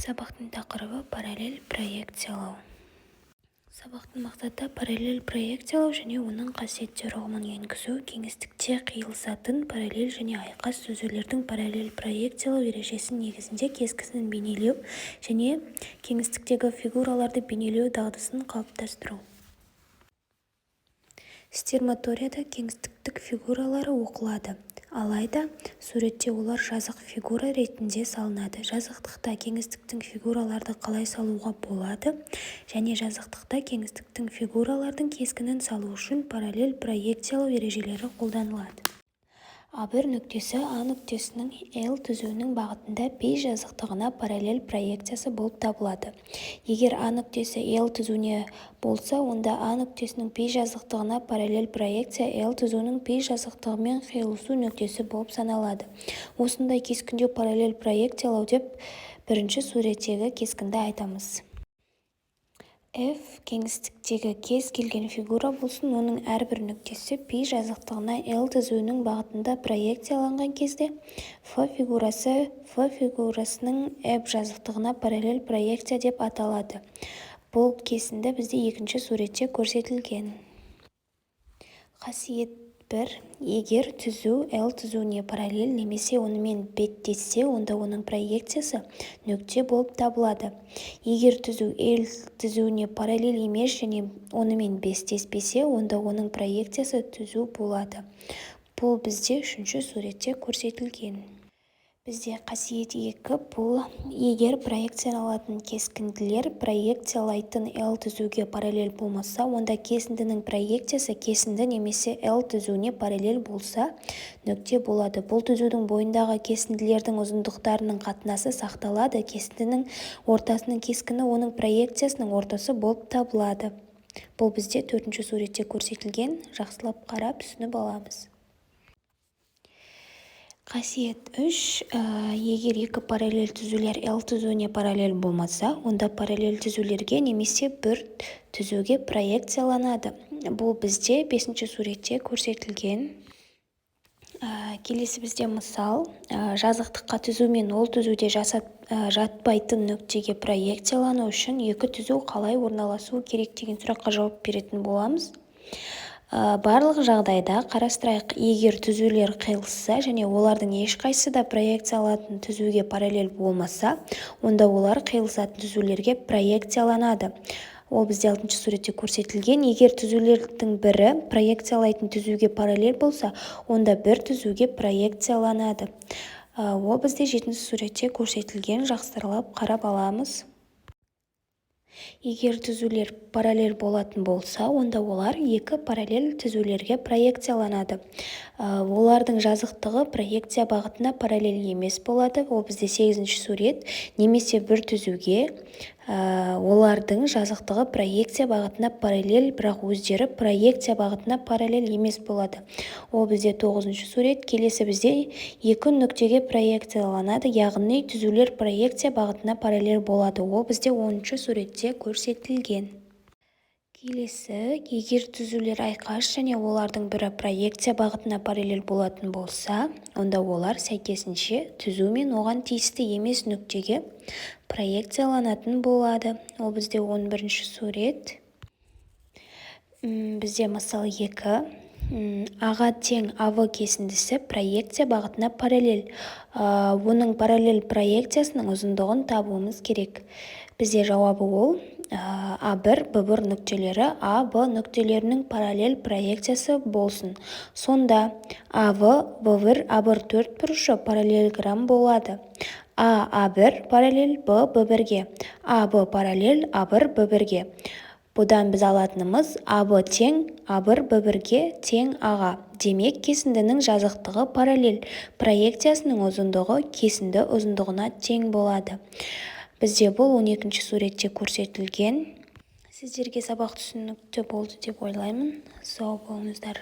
Сабақтың тақырыбы: параллель проекциялау. Сабақтың мақсаты: параллель проекциялау және оның қасиеттері ұғымын енгізу, кеңістікте қиылысатын параллель және айқас түзулердің параллель проекциялау ережесі негізінде кескінін бейнелеу және кеңістіктегі фигураларды бейнелеу дағдысын қалыптастыру. Стермоторияда кеңістіктік фигуралары оқылады, алайда суретте олар жазық фигура ретінде салынады. Жазықтықта кеңістіктің фигураларды қалай салуға болады және жазықтықта кеңістіктің фигуралардың кескінін салу үшін параллель проекциялау ережелері қолданылады. А1 нүктесі А нүктесінің л түзуінің бағытында π жазықтығына параллель проекциясы болып табылады. Егер А нүктесі л түзуіне болса, онда А нүктесінің π жазықтығына параллель проекция л түзуінің π жазықтығымен қиылысу нүктесі болып саналады. Осындай кескіндеу параллель проекциялау деп бірінші суреттегі кескінді айтамыз. F кеңістіктегі кез келген фигура болсын, оның әрбір нүктесі π жазықтығына л түзуінің бағытында проекцияланған кезде, F фигурасы F фигурасының іп жазықтығына параллель проекция деп аталады. Бұл кесінді бізде екінші суретте көрсетілген. Қасиет 1: егер түзу л түзуіне параллель немесе онымен беттессе, онда оның проекциясы нүкте болып табылады. Егер түзу л түзуіне параллель емес және онымен беттеспесе, онда оның проекциясы түзу болады. Бұл бізде үшінші суретте көрсетілген. Бізде қасиет 2, бұл егер проекцияланатын кескінділер проекциялайтын л түзуге параллель болмаса, онда кесіндінің проекциясы кесінді немесе л түзуіне параллель болса, нүкте болады. Бұл түзудің бойындағы кесінділердің ұзындықтарының қатынасы сақталады. Кесіндінің ортасының кескіні оның проекциясының ортасы болып табылады. Бұл бізде төртінші суретте көрсетілген. Жақсылап қарап, түсініп аламыз. Қасиет 3: егер екі параллель түзулер л түзуіне параллель болмаса, онда параллель түзулерге немесе бір түзуге проекцияланады. Бұл бізде бесінші суретте көрсетілген. Келесі бізде мысал: жазықтыққа түзу мен ол түзуде жатпайтын нүктеге проекциялану үшін екі түзу қалай орналасуы керек деген сұраққа жауап беретін боламыз. Барлық жағдайда қарастырайық. Егер түзулер қиылысса және олардың ешқайсысы да проекцияланатын түзуге параллель болмаса, онда олар қиылысатын түзулерге проекцияланады. Ол бізде алтыншы суретте көрсетілген. Егер түзулердің бірі проекциялайтын түзуге параллель болса, онда бір түзуге проекцияланады. Ол бізде жетінші суретте көрсетілген. Жақсылап қарап аламыз. Егер түзулер параллель болатын болса, онда олар екі параллель түзулерге проекцияланады. Олардың жазықтығы проекция бағытына параллель емес болады. Ол бізде сегізінші сурет. Немесе бір түзуге, олардың жазықтығы проекция бағытына параллель, бірақ өздері проекция бағытына параллель емес болады. Ол бізде тоғызыншы сурет. Келесі бізде екі нүктеге проекцияланады, яғни түзулер проекция бағытына параллель болады. Ол бізде 10-суретте көрсетілген. Келесі, егер түзулер айқас және олардың бірі проекция бағытына параллель болатын болса, онда олар сәйкесінше түзу мен оған тиісті емес нүктеге проекцияланатын болады. Ол бізде 11 сурет. Бізде мысал 2: аға тең ав кесіндісі проекция бағытына параллель. Оның параллель проекциясының ұзындығын табуымыз керек. Бізде жауабы ол А1, Б1 нүктелері А, Б нүктелерінің параллель проекциясы болсын. Сонда АВ, Б1, А1 төрт бұрышы параллелограмм болады. А, А1 параллель Б, Б1-ге, АБ параллель А1, Б1-ге. Бұдан біз алатынымыз: АБ тең А1, Б1-ге тең аға. Демек, кесіндінің жазықтығы параллель проекциясының ұзындығы кесінді ұзындығына тең болады. Бізде бұл 12 суретте көрсетілген. Сіздерге сабақ түсінікті болды деп ойлаймын. Сау болыңыздар.